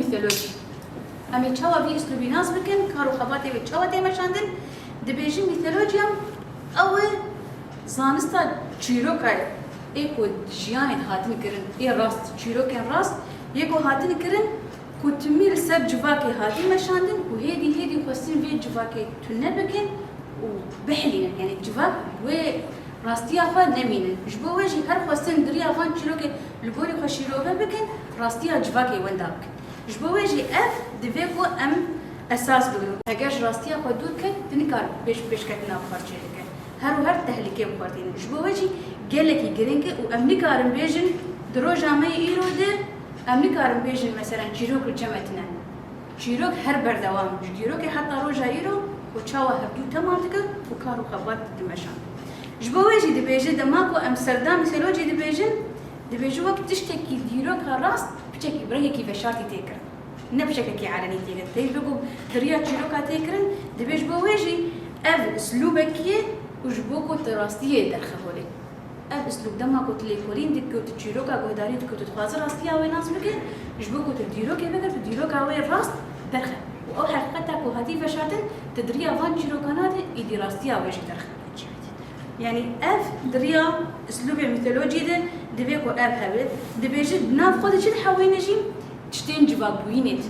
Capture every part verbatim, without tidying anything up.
Mîtolojî. Em ê çawa vî îslûbî nas bikin, kar û xebatê wê çawa tê meşandin? Dibêjin mîtolojiya ew e zanista çîroka ê ku jiyanê hatin kirin, ê rast, çîrokên rast, yê ku hatin kirin, ku timî li ser civakê hatî meşandin û hêdî hêdî xwestin vê civakê tune bikin û bihilînin. Yanî civak wê rastiya xwe nemînin. Ji bo wê jî her xwestin di riya van çîrokê li gorî xwe şîrove bikin, rastiya civakê wenda bikin. Ji bo wê jî ev divê ku em esas bigirin. Heger ji rastiya xwe dûr ket, tu nikar pêş, pêşketina bi xwe çêbike. Her û her tehlîkê bi xwe tînin. Ji bo wê jî gelekî giring e û em nikarin bêjin di roja me yê îro de, em nikarin bêjin, meselen, çîrok li cem me tune. Çîrok her berdewam, ji dîrokê heta roja îro û çawa hevdû temam dike û kar û xebat dimeşan. Ji bo wê jî dibêje, dema ku em serdana mîtolojî dibêjin, dibêje wek tiştekî dîroka rast, piçekî bi rengekî veşartî tê kirin. Ne piçekekî elenî tê kirin. Tê ku di riya çîroka tê kirin, dibê ji bo wê jî ev îslûbekî ye û ji bo ku tu rastiyê derxe holê. Ev îslûb dema ku tu lêkolîn dike û tu çîroka guhdarî dike û tu dixwaze rastiya wê nas bike, ji bo ku tu dîrokê bigir, tu dîroka wê rast derxe. Û ew heqîqeta ku hatî veşartin, tu di riya van çîrokana de êdî rastiya wê jî derxe. Yanî ev di riya îslûbê mîtolojî de divê ku ev hebe, dibêje di nav xwe de çi dihewîne jî tiştên civakbûyînê de.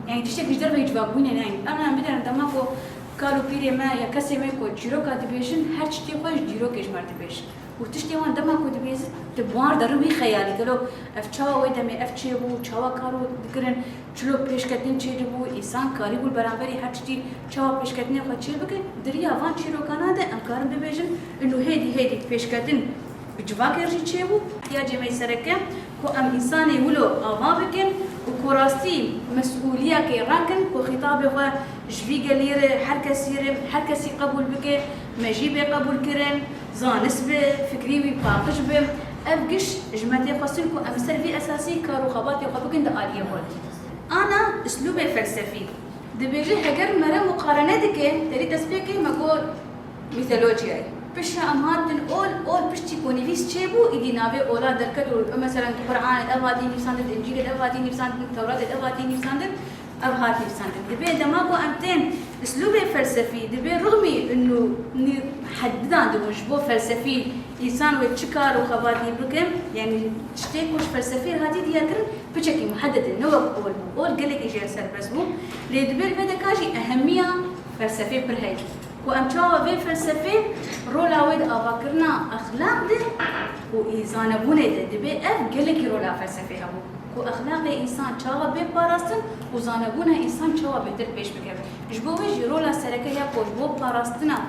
Yanî tiştek ji derveyî civakbûyînê nayîn. Em, em biderin dema ku kal û pîrê me ya kesê me ku çîroka dibêjin, her tiştê xwe ji dîrokê ji me re dibêjin. Û tiştê wan dema ku dibêjin, tu bi wan re derin wî xeyalî. Gelo ev çawa wê demê ev çêbû, çawa kar û dikirin, çilo pêşketin çêdibû, însan karîbû li beramberî her tiştî çawa pêşketinê xwe çêbike, di riya van çîrokana de em karin bibêjin, ino hêdî hêdî pêşketin bi civakê re jî çêbû. Îhtiyacê me yê sereke ku em însanê wilo ava bikin û ku rastî mesûliyekê rakin ku xîtabê xwe ji vî gelî re, her kesî re, her kesî qebûl bike, me jî bê qebûlkirin, zanist be, fikrî wî paqij be. Ev giş ji me tê xwestin ku em ser vî esasî kar û xebatê xwe bikin di aliyê xwe de. Ana îslûbê felsefî. Dibêje heger mere muqarene dike, terî destpêkê me got mîtolojiyayê. Piştre em hatin ol, ol piştî ku nivîs çêbû, îdî navê ola derket û, meselen, di Qur'anê de ev hatî nivîsandin, di Încîlê de ev hatî nivîsandin, di Tewratê de ev hatî nivîsandin, ev hat nivîsandin. Dibê dema ku em tên îslûbê felsefî, dibê rixmî inu nî-, hedidan dibûn ji bo felsefî, însan wê çi kar û xebatî bike, yanî tiştê ku ji felsefê re hatî diyarkirin, piçekî muheded e, ne wek ol bû. Ol gelekî jê re serbest bû. Lê di ber vê deka jî ehemiya felsefê pir heye. Ku em çawa vê felsefê rola wê di avakirina exlaq de û ê zanebûnê de, dibê ev gelekî rola felsefê hebû. Ku exlaqê însan çawa bê parastin û zanebûna însan çawa bêtir pêş bikeve. Ji bo wê jî rola sereke ya ku ji bo parastina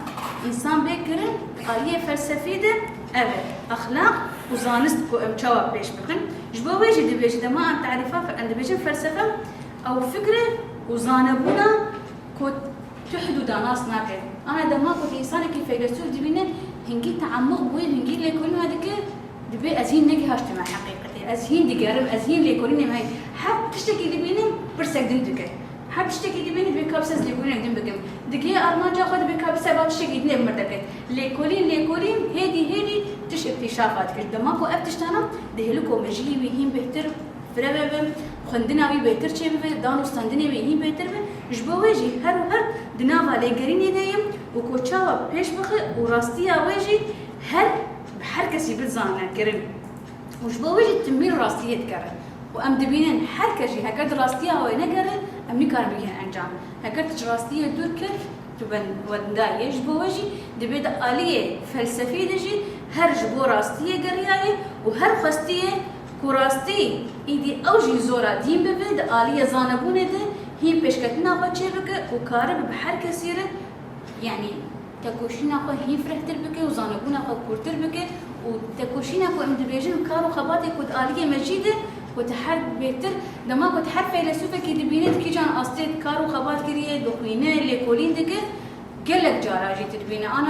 însan bê kirin, aliyê felsefî de ev e, exlaq û zanist ku em çawa pêş bixin. Ji bo wê jî dibêjin, dema em tarîfa fe-, em dibêjin felsefe, ew fikr e û zanebûna ku tu hidûda nas nake. Ana dema ku tu însanekî feylesûf dibîne, hingî teammuq bûye, hingî lêkolîna dike, dibê ez hîn negihiştime heqîqetê. Ez hîn digerim, ez hîn lêkolînê me. Her tiştekî dibînim, pirsek din dike. Her tiştekî dibînim, dibê ka bes ez lêkolînek din bikim. Digihê armanca xwe, dibê ka bes ez tiştekî din ê bi mir deket. Lêkolîn, lêkolîn, hêdî, hêdî tişt îktîşafa dike. Dema ku ev tiştana dihêlin ku mejiyê wî hîn bêhtir fireve be, xwendina wî bêhtir çêbibe, dan û standinê wî hîn bêhtir be. Ji bo wê jî her û her di nava lêgerînê de ye û ku çawa pêş bixe û rastiya wê jî her bi her kesî bizane kirin. Û ji bo wê jî timî rastiyê dikeve. Û em dibînin her kes jî heger di rastiya wê negere, em nikarin bigihînin encam. Heger tu ji rastiyê dûr ket, tu ben-, wendayê. Ji bo wê jî dibê di aliyê felsefî de jî her ji bo rastiyê geriyaye û her xwestiye ku rastî îdî ew jî zora dîn bibe, di aliyê zanebûnê de hîn pêşketina xwe çêbike û karibe bi her kesî re, yanî tekoşîna xwe hîn firehtir bike û zanebûna xwe kûrtir bike û tekoşîna ku em dibêjin kar û xebatê ku di aliyê me jî de, ku te her bêhtir, dema ku te her feylesûfekî dibîne di kîjan astê kar û xebat kiriye, dixwîne, lêkolîn dike, gelek cara jî tu dibîne. Ana